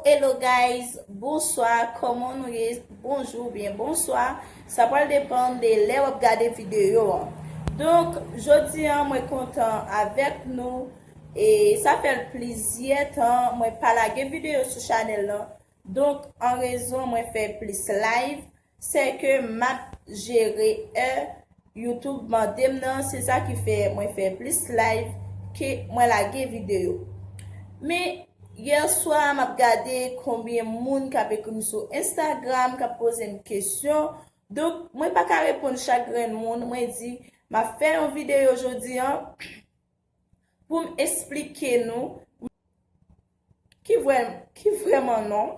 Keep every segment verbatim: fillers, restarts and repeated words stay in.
Hello guys, bonswa, kòman nou ye? Bonjou oubyen bonswa, sa pral depann de lè w ap gade videyo an. Donk, jodi an mwen kontan avèk nou e sa fè plizyè tan mwen pa lage videyo sou chanèl lan. Donk, an rezon mwen fè plis live, se ke m ap jere è YouTube mande m nan, se sa ki fè mwen fè plis live ke mwen lage videyo. Men, yè swa m ap gade konbyen moun k ap ekri m sou Instagram, k ap poze m kesyon. Donk, mwen pa ka reponn chak grenn moun, mwen di, m ap fè yon videyo jodi an pou m esplike nou ki vrè, ki vrèman non.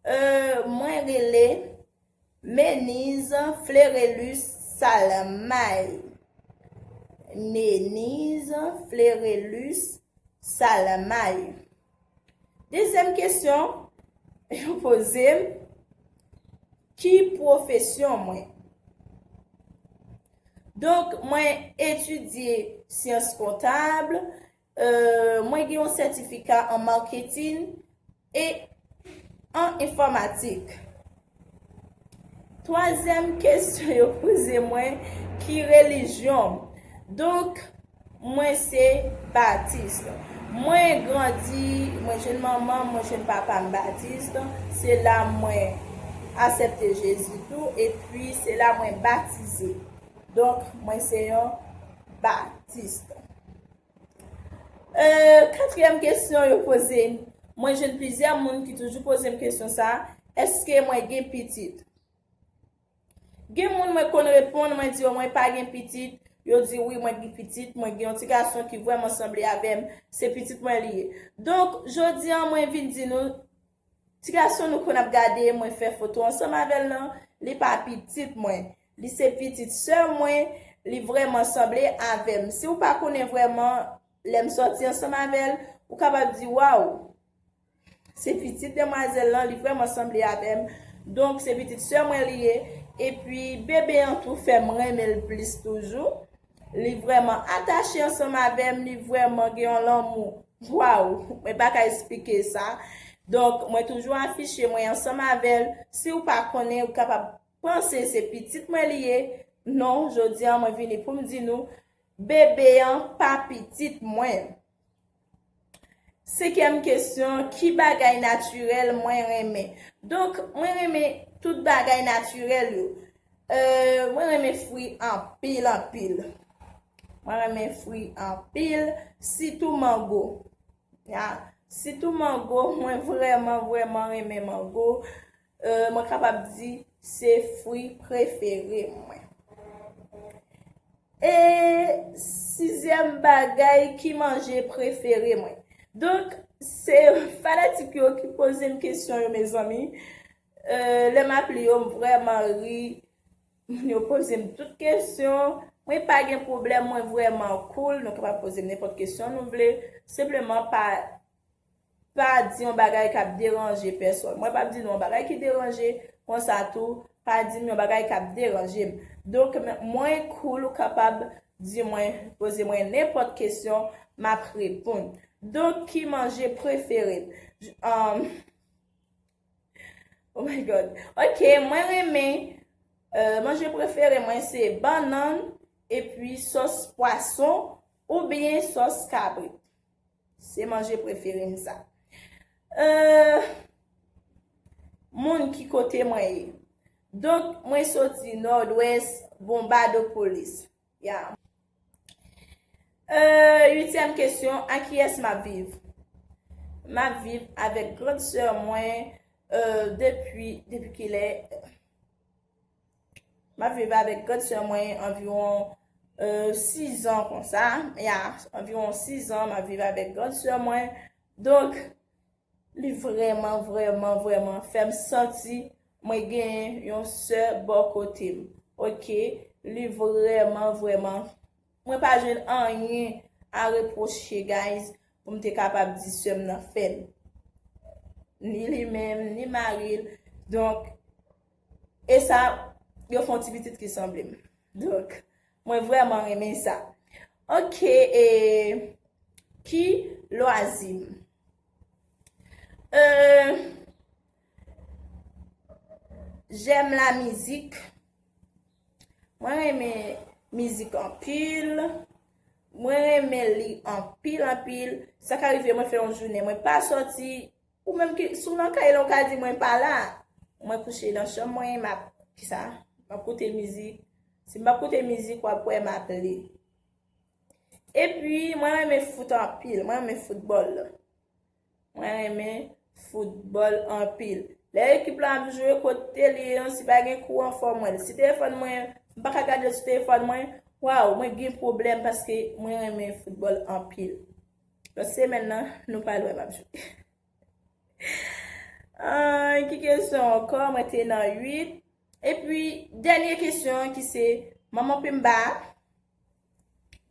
Euh, mwen rele Meniz Flerelus Salmay. Meniz Flerelus Salmay. Dezyèm kesyon yo poze m, ki pwofesyon mwen? Donk, mwen etidye syans kontab, euh, mwen gen yon sètifika an maketin e an enfòmatik. Twazyèm kesyon yo poze mwen, ki relijyon m? Donk, mwen se batis. Mwen grandi, mwen jwenn manman m, mwen jwenn papa m batis. Se la mwen aksepte Jezi tou, epi se la mwen batize. Donk, mwen se yon batis. Euh, katriyèm kesyon yo poze m. Mwen jwenn plizyè moun ki toujou poze m kesyon sa, èske mwen gen pitit? Gen moun mwen konn reponn, mwen di yo mwen pa gen pitit, yo di wi, mwen gen pitit, mwen gen yon ti gason ki vrèman sanble avè m, se pitit mwen li ye. Donk, jodi an mwen vin di nou, ti gason nou konn ap gade, mwen fè foto ansanm avè l lan, li pa pitit mwen. Li se pitit sè mwen, li vrèman sanble avè m. Si w pa konnen vrèman, lè m sòti ansanm avè l, ou kapab di, waw, se pitit demwazèl lan, li vrèman sanble avè m. Donk, se pitit sè mwen li ye. Epi, bebe an tou fè m renmen l plis toujou. Li vrèman atache ansanm avè m, li vrèman gen yon lanmou. Waw, mwen pa ka esplike sa. Donk, mwen toujou afiche mwen ansanm avè l. Si w pa konnen, ou kapab panse se pitit mwen li ye. Non, jodi an, mwen vini pou m di nou, bebe an pa pitit mwen. Senkyèm kesyon, ki bagay natirèl mwen renmen? Donk, mwen renmen tout bagay natirèl yo. Euh, mwen renmen fwi anpil, anpil. Mwen renmen fwi anpil, sitou mango. Ya, sitou mango, mwen vrèman, vrèman renmen mango. Euh, mwen kapab di se fwi prefere mwen. E sizyèm bagay, ki manje prefere mwen? Donk, se fanatik yo ki poze m kesyon yo, mezanmi. Euh, lè m ap li yo, m vrèman ri. Moun yo poze m tout kesyon. Mwen pa gen pwoblèm, mwen vrèman cool. Nou kapab poze m nenpòt kesyon nou vle. Senpleman pa, pa di yon bagay k ap deranje pèsòn. Mwen p ap di nou yon bagay ki deranje, konsa tou, pa di m yon bagay k ap deranje m. Donk, m-, mwen cool, ou kapab di mwen, poze mwen nenpòt kesyon, m ap reponn. Donk, ki manje prefere m? J-, um, Oh my God. Ok, mwen renmen, euh, manje prefere mwen se bannann epi sòs pwason oubyen sòs kabrit. Se manje prefere m sa. Euh, moun ki kote mwen ye. Donk, mwen soti Nòdwès, Bonbadopolis. Ya. Euh, uityèm kesyon, a kiyès m ap viv? M ap viv avèk grann sè mwen, euh, depi, depi kilè? M ap viv avèk grann sè mwen anviwon, euh, sis an konsa. Ya, anviwon sis an, m ap viv avèk grann sè mwen. Donk, li vrèman, vrèman, vrèman fè m santi mwen gen yon sè bò kote m. Ok, li vrèman, vrèman, mwen pa jwenn anyen a repwoche, guys, pou m te kapab di sè m nan fè m. Ni li menm, ni mari l. Donk, e sa, yo fè yon ti pitit ki sanble m. Donk, mwen vrèman renmen sa. Ok, e ki lwazi m? Euh, j'aime la musique. Mwen renmen mizik anpil. Mwen renmen li anpil, anpil. Sa ka rive mwen fè yon jounen, mwen pa sòti. Ou menm ki, si w nan kay la, ou ka di mwen pa la. Mwen kouche nan chanm mwen, m ap, kisa? M ap koute mizik. Si m p ap koute mizik, w ap wè m ap li. Epi, mwen renmen fout anpil. Mwen renmen foutbòl. Mwen renmen foutbòl anpil. Lè ekip la ap jwe, kote li ye, si pa gen kouran, fò m wè l. Si telefòn mwen, m pa ka gade l sou telefòn mwen, waw, mwen gen pwoblèm paske mwen renmen foutbòl anpil. Nan semèn nan, nou pral wè m ap jwe. Ah, ki kesyon ankò? Mwen te nan uit. Epi, dènye kesyon an ki se, manman Pimba,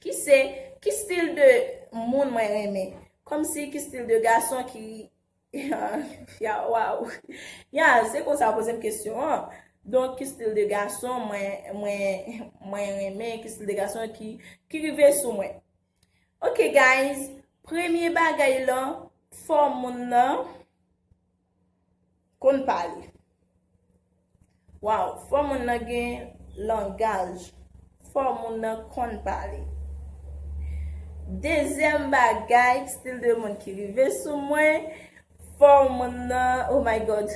ki se, ki stil de moun mwen renmen? Kòmsi ki stil de gason ki, ya, waw. Ya, se konsa w poze m kesyon an. Donk, ki stil de gason mwen, mwen, mwen renmen, ki stil de gason ki, ki rive sou mwen? Ok, guys, premye bagay lan, fò moun nan konn pale. Waw, fò moun nan gen langaj. Fò moun nan konn pale. Dezyèm bagay, stil de moun ki rive sou mwen, fò moun nan, oh my God.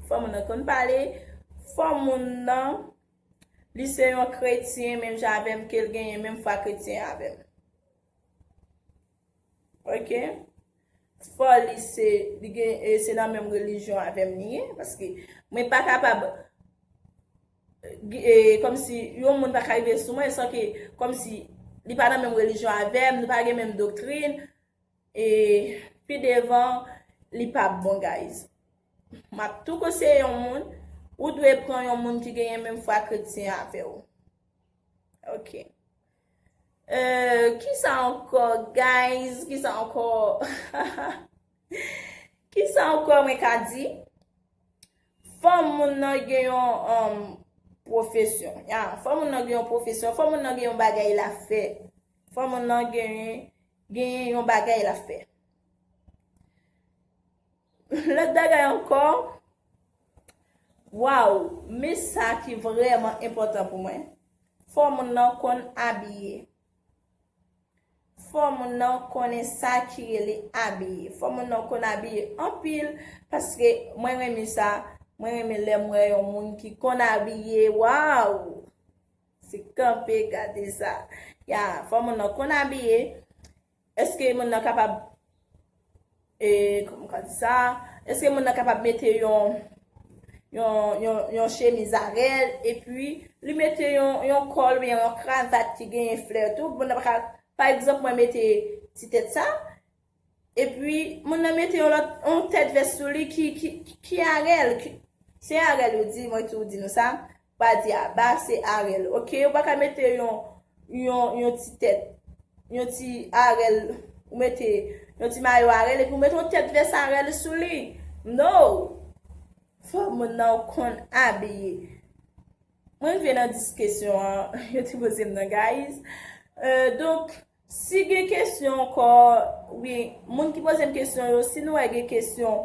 Fò moun nan konn pale. Fò moun nan, li se yon kretyen, menm jan avè m, ke l genyen menm fwa kretyen avè m. Ok? Fò li se, li gen, e, se nan menm relijyon avè m li ye, paske mwen pa kapab, e, kòmsi yon moun pa ka rive sou mwen san ke, kòmsi li pa nan menm relijyon avè m, nou pa gen menm doktrin, e pi devan, li p ap bon, guys. M ap tou konseye yon moun, ou dwe pran yon moun ki genyen menm fwa kretyen avè w. Ok. Euh, kisa ankò, guys? Kisa ankò? Kisa ankò mwen ka di? Fò moun nan gen yon, um, pwofesyon. Ya, fò moun nan gen yon pwofesyon, fò moun nan gen yon bagay l ap fè. Fò moun nan gen, gen yon bagay l ap fè. Lòt bagay ankò, waw, men sa ki vrèman enpòtan pou mwen. Fò moun nan konn abiye. Fò moun nan konnen sa ki rele abiye. Fò moun nan konn abiye anpil, paske mwen renmen sa. Mwen renmen lè m wè yon moun ki konn abiye. Waw! Se kanpe, gade sa. Ya, fò moun nan konn abiye. Èske moun nan kapab, e, kòman m ka di sa? Èske moun nan kapab mete yon, yon, yon, yon chemiz avè l, epi li mete yon, yon kòl oubyen yon kravat ki genyen flè tou? Moun nan pa ka, pa egzanp, mwen mete ti tèt sa, epi moun nan mete yon lòt, yon tèt vès sou li ki, ki, ki, ki arèl, ki, se arèl yo di, mwen tou di nou sa, pa di aba, se arèl. Ok, ou pa ka mete yon, yon, yon ti tèt, yon ti arèl, ou mete yon ti mayo arèl, epi ou mete yon tèt vès arèl sou li. No! Fò moun nan konn abiye. Mwen rive nan dis kesyon an, yo te poze m nan, guys. Euh, donk, si gen kesyon ankò, wi, moun ki poze m kesyon yo, si nou wè gen kesyon,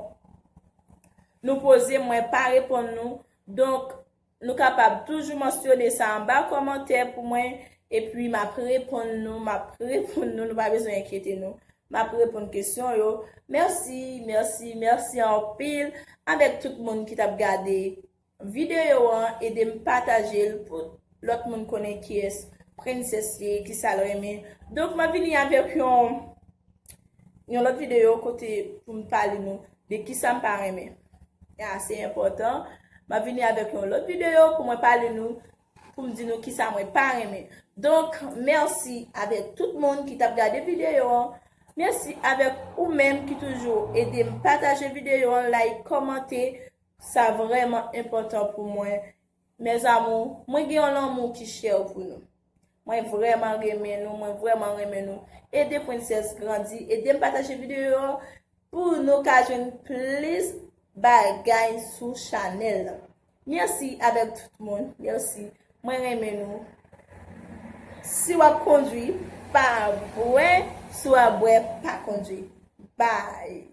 nou poze m, mwen pa reponn nou. Donk, nou kapab toujou mansyone sa anba kòmantè pou mwen, epi m ap reponn nou, m ap reponn nou, nou pa bezwen enkyete nou. M ap reponn kesyon yo. Mèsi, mèsi, mèsi anpil avèk tout moun ki t ap gade videyo an, ede m pataje l pou lòt moun konnen kiyès Princess ye, kisa l renmen. Donk, m ap vini avèk yon, yon lòt videyo kote pou m pale nou de kisa m pa renmen. E ase enpòtan. M ap vini avèk yon lòt videyo pou mwen pale nou, pou m di nou kisa mwen pa renmen. Donk, mèsi avèk tout moun ki t ap gade videyo an. Mèsi avèk ou menm ki toujou ede m pataje videyo an, like, kòmante. Sa vrèman enpòtan pou mwen. Mes amours, mwen gen yon lanmou ki chè pou nou. Mwen vrèman renmen nou, mwen vrèman renmen nou. Ede Princess grandi, ede m pataje videyo an pou nou ka jwenn plis bagay sou chanèl la. Mèsi avèk tout moun, mèsi. Mwen renmen nou. Si w ap kondwi, pa bwè. Si w ap bwè, pa kondwi. Bye.